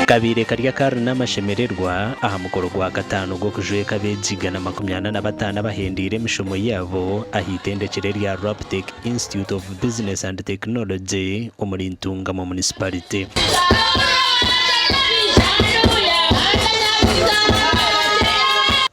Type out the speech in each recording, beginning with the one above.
Kabaire kari akaari n'amashemererwa aha mukoro gwa kataano gw'okujweka abeegi 145 abahendeire emishomo yaabo aha itendekyero erya Raptec Institute of Business and Technology omuri Ntungamo Municipality.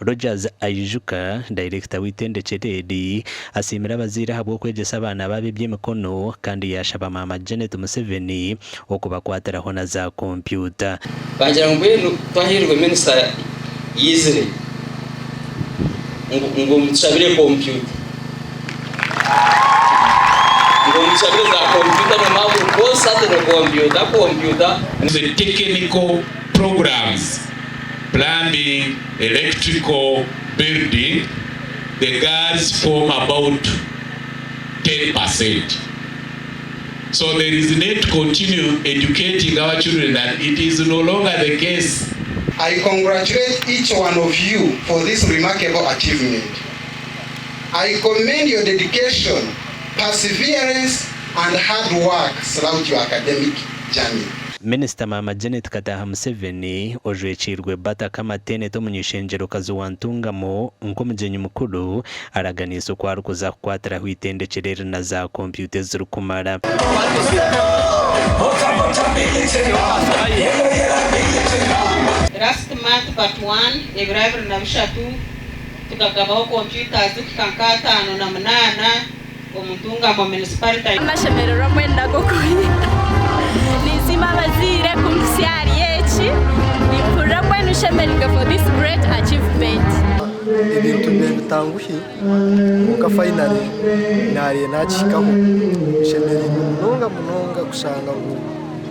Rogers Aijuka, dayirekita w'eitendekyero eri, asiimire abazaire ahabw'okwegyesa abaana baabo eby'emikono kandi yaashaba Maama Janet Museveni okubakwatiraho na za kompyuta. Bangira ngu mbwenu twaheirwe minisita yaizire ngu ngu mutushabire kompyuta. Ngu mutushabire za kompyuta nomara buri course hati ni kompyuta kompyuta. The technical programs, plumbing, electrical, building, the girls form about 10%. So there is need to continue educating our children that it is no longer the case. I congratulate each one of you for this remarkable achievement. I commend your dedication, perseverance and hard work throughout your academic journey. Minisita Maama Janet Kataaha Museveni ojwekiirwe Bata Kamateneti omuny'eishengyerokazi wa Ntungamo nk'omugyenyi mukuru Araganiise oku arikuza kukwatiraho eitendekyero eri na za kompyuta ezirikumara. Last month but one, ebiro 23, tukagabaho computers kuhika nka 58 omu Ntungamo Municipality. Amashemererwa mbwenu n'ag'okuhiga. Ninsiima abazaire kumpitsya ahari eki. Nimpurira mbwenu nshemereirwe for this great achievement. Ebintu bibaire bitanguhi kwonka finally naareeba naakihikaho. Nshemereirwe munonga munonga kushanga ngu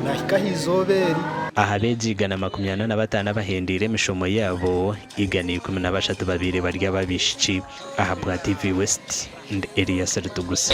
naahika aha izooba eri. Aha beegi 145 abahendeire emishomo yaabo, 113 babaire bari ab'abaishiki. Ahabwa TV West, ndi Elias Rutuguse.